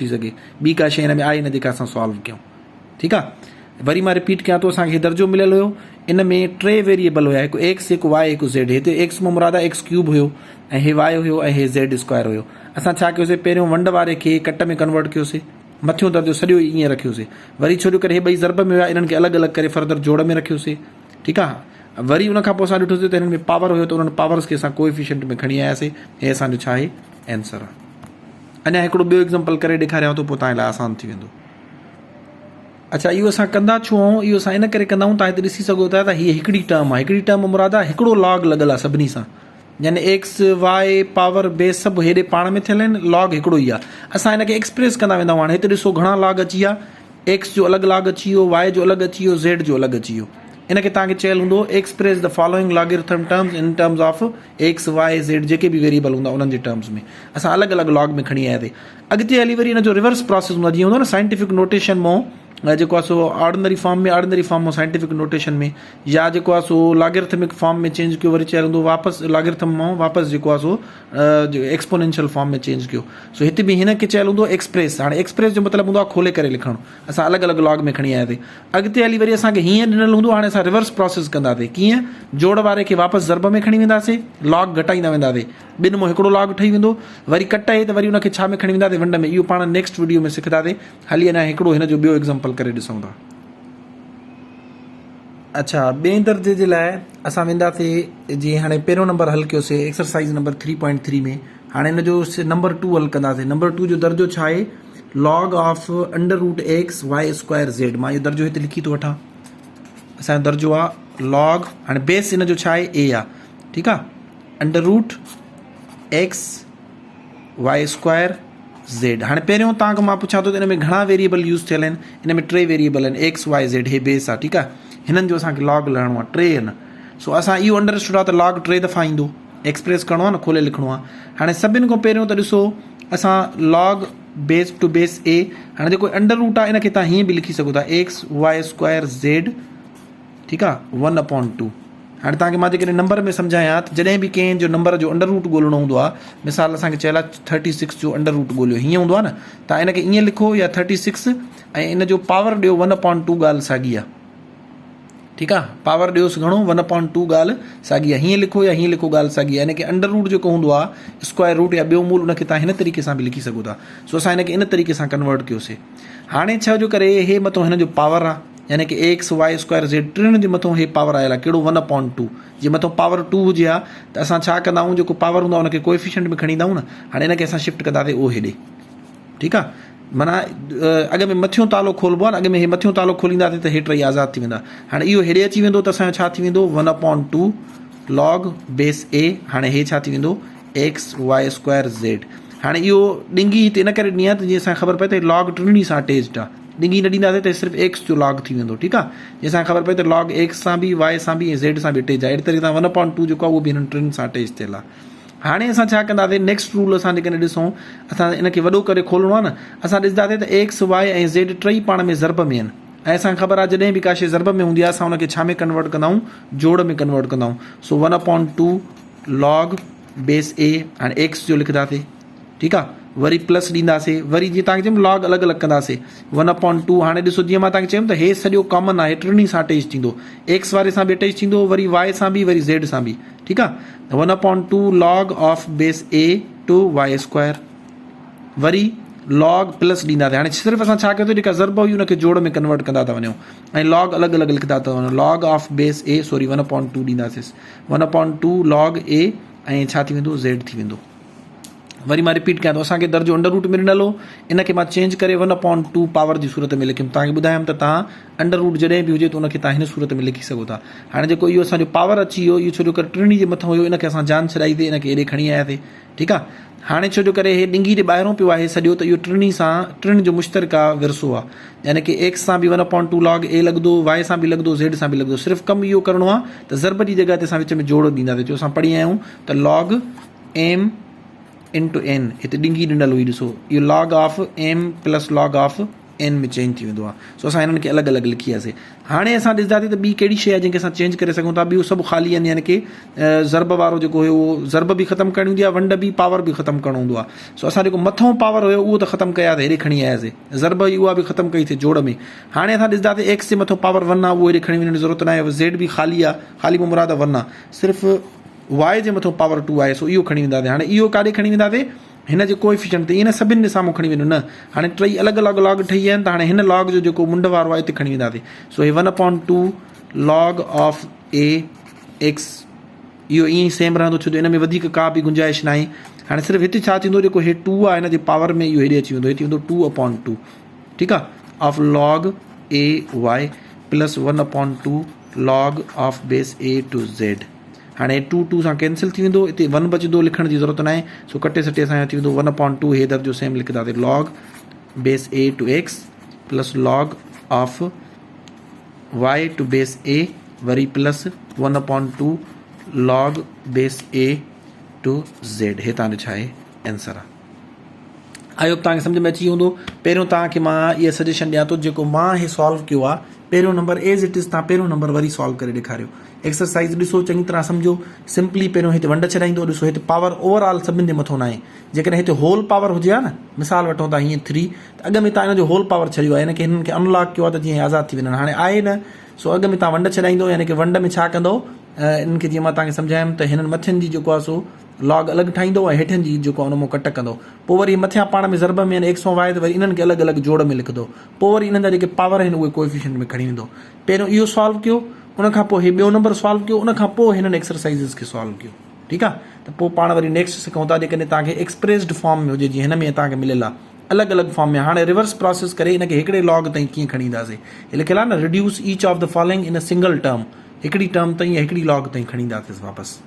ٿي سگهي ٻي ڪا شيء هن ۾ آهي نه جيڪا اسان سالو ڪيون ٺيڪ آ وري مان رپيٽ ڪيان ٿو اسان کي درجو مليل هيو ان ۾ ٽي ويريبل هيا هڪ ايڪس هڪ وائي هڪ زيڊ هتي ايڪس مان مراد آهي ايڪس ڪيوب هيو ۽ هي وائي هيو ۽ هي زيڊ اسڪوائر هيو اسان ڇا ڪيوسي پهريون ونڊ واري کي ڪٽ ۾ ڪنورٽ ڪيوسي مٿيون درجو سڄو ئي ائين رکيوسي وري ڇو جو ڪري هي ٻئي ضرب ۾ هيا انهن کي الڳ الڳ ڪري فردر جوڙ ۾ رکيوسي ٺيڪ آ وري ان کان پوء اسان ڏٺوسي ته هنن ۾ پاور هيو ته انهن پاورز کي اسان ڪوئفيشنٽ ۾ کڻي آياسي هي اسان جو ڇا آهي آنسر آ اڃا هڪڙو ٻيو ايگزامپل ڪري ڏيکاريان ٿو پوء توهان لاء آسان ٿي ويندو. اڇا اهو اسان ڪندا ڇو آهيون اهو اسان ان ڪري ڪندا آهيون توهان هتي ڏسي سگهو ٿا ته هي هڪڙي ٽرم آهي هڪڙي ٽرم مراد آهي هڪڙو لاگ لڳل آهي سڀني سان يعني ايڪس وائي پاور بيس سڀ هيڏي پاڻ ۾ ٿيل آهن لاگ هڪڙو ئي آهي اسان هن کي ايڪسپريس ڪندا ويندا آهيون هاڻي هتي ڏسو گهڻا لاگ اچي ويا ايڪس جو الڳ لاگ اچي ويو، وائي جو الڳ اچي ويو، زيڊ جو الڳ اچي ويو. ان کي توهان کي چيل هوندو express the following logarithm terms in terms of X, Y, Z جيڪي به ويريبل هوندا انهن جي ٽرمز ۾ اسان الڳ الڳ لاگ ۾ کڻي آياسي. اڳتي هلي وري ان جو ريورس پراسيس هوندو آهي جيئن هوندو آهي نه سائنٽيفڪ نوٽيشن مون جيڪو آهي سو آرڊنري فارم ۾ آرڊنري فارم مون سائنٽيفڪ نوٽيشن ۾ يا جيڪو آهي سو لاگرٿمڪ فارم ۾ چينج ڪيو وري چيل هوندو واپس لاگرٿم مون واپس جيڪو آهي سو ايڪسپونينشل فارم ۾ چينج ڪيو سو هتي به هن کي چيل هوندو ايڪسپريس هاڻي ايڪسپريس جو مطلب هوندو آهي کولي ڪري لکڻ اسان الڳ الڳ لاگ ۾ کڻي آياسي اڳتي هلي وري اسان کي هيئن ڏنل هوندو هاڻي اسان ريورس پروسيس ڪنداسي ڪيئن جوڙ واري کي واپس ضرب ۾ کڻي وينداسي لاگ گهٽائيندا وينداسي ٻن مون هڪڙو لاگ ٺهي ويندو وري ڪٽ آهي ته وري ان کي ڇا ۾ کڻي وينداسي ونڊ ۾ اهو پاڻ نيڪسٽ وڊيو ۾ سکنداسي هلي اڃا هڪڙو هن جو ٻيو ايگزامپل ڪري ڏسون ٿا. اڇا ٻئي درجي جي لاء اسان وينداسي جي هاڻي پهريون نمبر حل ڪيوسي ايڪسرسائز نمبر 3.3 ۾ هاڻي ان جو نمبر 2 حل ڪنداسي نمبر 2 جو درجو ڇا آهي log of under root X Y square Z مان اهو درجو هتي لکي ٿو وٺان اسان جو درجو آ لاگ هاڻي بيس ان جو ڇا آهي اي آ ٺيڪ آ under root X Y square Z هاڻي پهريون توهان کان مان پڇان ٿو ته ان ۾ گهڻا ويريبل يوز ٿيل آهن ان ۾ ٽي ويريبل آهن ايڪس وائي زيڊ هي بيس آهي ٺيڪ آهي هنن جو اسان کي لاگ لهڻو آهي ٽي آهن سو اسان اهو انڊرسٽوڊ آهي ته لاگ ٽي دفعا ايندو ايڪسپريس ڪرڻو آهي نه کولي لکڻو آهي هاڻي سڀن کان پهريون ته ڏسو اسان log base two base e هاڻي جيڪو انڊر روٽ آهي ان کي توهان هيئن به لکي سگهو ٿا ايڪس وائي اسڪوائر زيڊ ٺيڪ آ ون اپون ٽو هاڻي توهان کي مان جيڪڏهن نمبر ۾ سمجهايان ته جڏهن به ڪنهن جو نمبر جو انڊر روٽ ڳولڻو هوندو آ مثال اسان کي چيل آ ٿرٽي سڪس جو انڊر روٽ ڳوليو هيئن هوندو آ نه توهان ان کي ائين لکو يا ٿرٽي سڪس ۽ ان جو پاور ڏيو ون اپون ٽو ڳالهه ساڳي آ ٺيڪ آ پاور ڏيوس گهڻو ون اپون ٽو ڳالهه ساڳي آ هيئن لکو يا هيئن لکو ڳالهه ساڳي آ يعني ڪي انڊر روٽ جيڪو هوندو آ اسڪوائر روٽ يا ٻيو مول ان کي توهان هن طريقي سان به لکي سگهو ٿا سو اسان هن کي ان طريقي سان ڪنورٽ ڪيوسي هاڻي ڇا جو ڪري هي مٿو هن جو پاور آ يعني ڪي ايڪس وائي اسڪوائر زيڊ ٽنهن جي مٿو هي پاور آيل آ ڪهڙو ون اپون ٽو جي مٿو پاور ٽو هجي ها ته اسان ڇا ڪندا آهيون جيڪو پاور هوندو آ ان کي ڪوئفيشنٽ ۾ کڻي ايندا آهيون نه هاڻي ان کي اسان شفٽ ڪنداسي او هيڏي ٺيڪ آ معنيٰ اڳ ۾ مٿيون تالو کولبو آ نه اڳ ۾ هي مٿيون تالو کولينداسي ته هي ٽئي آزاد ٿي ويندا هاڻي اهو هيڏي اچي ويندو ته اسان جو ڇا ٿي ويندو one upon two log base A هاڻي هي ڇا ٿي ويندو ايڪس وائي اسڪوائر زيڊ هاڻي اهو ڏنگي هتي ان ڪري ڏني آهي ته جيئن اسان کي خبر پئي ته لاگ ٽنهي سان اٽيچڊ آهي ڏنگي نه ڏينداسين ته صرف ايڪس جو لاگ ٿي ويندو ٺيڪ آهي جيئن اسان کي خبر پئي ته لاگ ايڪس سان به وائي سان به ۽ زيڊ سان به اٽيچ آهي اهڙي طريقي سان ون اپون ٽو جيڪو آهي اهو به هنن ٽن سان اٽيچ ٿيل آهي هاڻي اسان ڇا ڪنداسين نيڪسٽ رول اسان جيڪڏهن ڏسون اسان ان کي وڏو ڪري کولڻو آهي نه اسان ڏسنداسين ته ايڪس وائي ۽ زيڊ ٽئي پاڻ ۾ ضرب ۾ آهن ۽ اسان کي خبر آهي جڏهن به ڪا شي ضرب ۾ هوندي آهي اسان ان کي ڇا ۾ ڪنورٽ ڪندا آهيون جوڙ ۾ ڪنورٽ ڪندا آهيون سو one upon two log base A هاڻي ايڪس جو لکنداسي ٺيڪ آ وري پلس ڏينداسي وري جيئن تانکي چيم لاگ الڳ الڳ ڪنداسي ون اپون ٽو هاڻي ڏسو جيئن مان تانکي چيم ته هي سڄو ڪامن آهي ٽنهي سان اٽيچ ٿيندو ايڪس واري سان به اٽيچ ٿيندو وري وائي سان به وري زيڊ سان به ٺيڪ آ one upon two log of base A two Y square وري لاگ پلس ڏينداسي هاڻي صرف اسان ڇا ڪيو جيڪا ضرب هئي ان کي جوڙ ۾ ڪنورٽ ڪندا ٿا وڃون ۽ لاگ الڳ الڳ لکندا ٿا وڃون log of base A sorry one upon two ڏينداسيس one upon two log A ۽ ڇا ٿي ويندو زيڊ ٿي ويندو وري مان رپيٽ ڪيان ٿو اسان کي درجو انڊر روٽ ۾ ڏنل هو ان کي مان چينج ڪري ون اپون ٽو پاور جي صورت ۾ لکيم توهان کي ٻڌايم ته توهان انڊر روٽ جڏهن به هجي ته ان کي توهان هن صورت ۾ لکي سگهو ٿا هاڻي جيڪو اهو اسان جو پاور اچي ويو اهو ڇو جو ڪري ٽنهي جي مٿان هيو ان کي اسان جان ڇڏائي تي ان کي هيڏي کڻي آياسي ٺيڪ آ هاڻي ڇو جو ڪري هي ڏنگي جي ٻاهرون پيو آهي سڄو ته اهو ٽنهي سان ٽن جو مشترڪه ورثو آ يعني ڪي ايڪس سان به one upon two log A لڳندو وائي سان به لڳندو زيڊ سان به لڳندو صرف ڪم اهو ڪرڻو آ ته ضرب جي جڳهه تي اسان وچ ۾ جوڙ ڏينداسين جو اسان پڙهي آيا آهيون ته لاگ ايم انٽو اين هتي ڏنگي ڏنل هئي ڏسو اهو log of M plus log of N ۾ change ٿي ويندو آهي. سو اسان هنن کي الڳ الڳ لکي آياسي. هاڻي اسان ڏسنداسين ته ٻي ڪهڙي شيء آهي جنهن کي اسان چينج ڪري سگهون ٿا. ٻيون سڀ خالي آهن يعني ڪي ضرب وارو جيڪو هيو اهو ضرب به ختم ڪرڻي هوندي آهي ونڊ به پاور به ختم ڪرڻو هوندو آهي. سو اسان جيڪو مٿئون پاور هيو اهو ته ختم ڪياسي هيڏي کڻي آياسي. ضرب هئي اها به ختم ڪئي سي جوڙ ۾. هاڻي اسان ڏسنداسين ايڪس جي مٿو پاور ون آهي اهو هيڏي کڻي وڃڻ جي ضرورت ناهي. زيڊ به خالي آهي خالي مان مراد ون آهي. صرف واء جي مٿو پاور ٽو آهي سو اهو کڻي وينداسين. هاڻي اهو ڪاڏي کڻي وينداسين؟ هن جي ڪوئفيشنٽ تي ائين نه سڀني جي سامهون کڻي وڃو نه هاڻي ٽئي الڳ الڳ لاگ ٺهي ويا آهن ته هاڻي هن لاگ جو جيڪو منڍ وارو آهي اتي کڻي وينداسين سو هي one upon two log of a x اهو ائين ئي سيم رهندو ڇو جو ان ۾ وڌيڪ ڪا به گنجائش ناهي هاڻي صرف هتي ڇا ٿيندو جيڪو هي ٽو آهي هن جي پاور ۾ اهو هيڏي اچي ويندو هي ٿي ويندو ٽو اپان ٽو ٺيڪ آهي of log a y plus one upon two log of base a to z هاڻي ٽو ٽو سان ڪينسل ٿي ويندو اتي ون بچندو لکڻ جي ضرورت ناهي سو ڪٽي سٽي اسان جو ٿي ويندو ون اپان ٽو هي درجو سيم لکنداسين log base a to x plus log of y to base a worry plus one upon two log base a to z هي تان جو ڇا آهي آنسر آهي I hope توهان کي سمجھ ۾ اچي ويو هوندو پهريون توهان کي مان اها سجيشن ڏيان ٿو جيڪو مان هي سالو ڪيو آهي پهريون نمبر ايز it is توهان پهريون نمبر وري سالو ڪري ڏيکاريو ايڪسرسائز ڏسو چڱي طرح سمجھو سمپلي پهريون هتي ونڊ ڇڏائيندو ڏسو هتي پاور اوور آل سڀني جي مٿو ناهي جيڪڏهن هتي هول پاور هجي ها نه مثال وٺون ٿا هيئن ٿري ته اڳ ۾ توهان هن جو هول پاور ڇڏيو آهي يعني ڪي هنن کي انلاڪ ڪيو آهي ته جيئن آزاد ٿي وڃن هاڻي آهي نه سو اڳ ۾ توهان ونڊ ڇڏائيندو يعني ڪي ونڊ ۾ ڇا ڪندو انهن کي جيئن مان توهان کي سمجھايم ته هنن مٿين جي جيڪو آهي سو لاگ الڳ ٺاهيندو ۽ هيٺين جي جيڪو آهي ان مان ڪٽ ڪندو. پوء وري مٿيان پاڻ ۾ ضرب ۾ آهن ايڪس ۽ واء ته وري انهن کي الڳ الڳ جوڙ ۾ لکندو. پوء وري انهن جا جيڪي پاور آهن اهي ڪوئفيشنٽ ۾ کڻي ويندو. پهريون اهو سالو ڪيو ان کان پوء هي ٻيو نمبر سالو ڪيو ان کان پوء هنن ايڪسرسائيزز کي سالو ڪيو. ٺيڪ آهي ته پوء پاڻ وري نيڪسٽ سکون ٿا جيڪڏهن توهان کي ايڪسپريسڊ فارم ۾ هجي جيئن هن ۾ توهان کي مليل آهي الڳ الڳ فارم ۾ هاڻي ريورس پراسيس ڪري ان کي هڪڙي لاگ تائين ڪيئن کڻي اينداسين. هي لکيل آهي نه reduce each of the following in a single term هڪڙي ٽرم تائين يا هڪڙي لاگ تائين کڻي اينداسين واپس.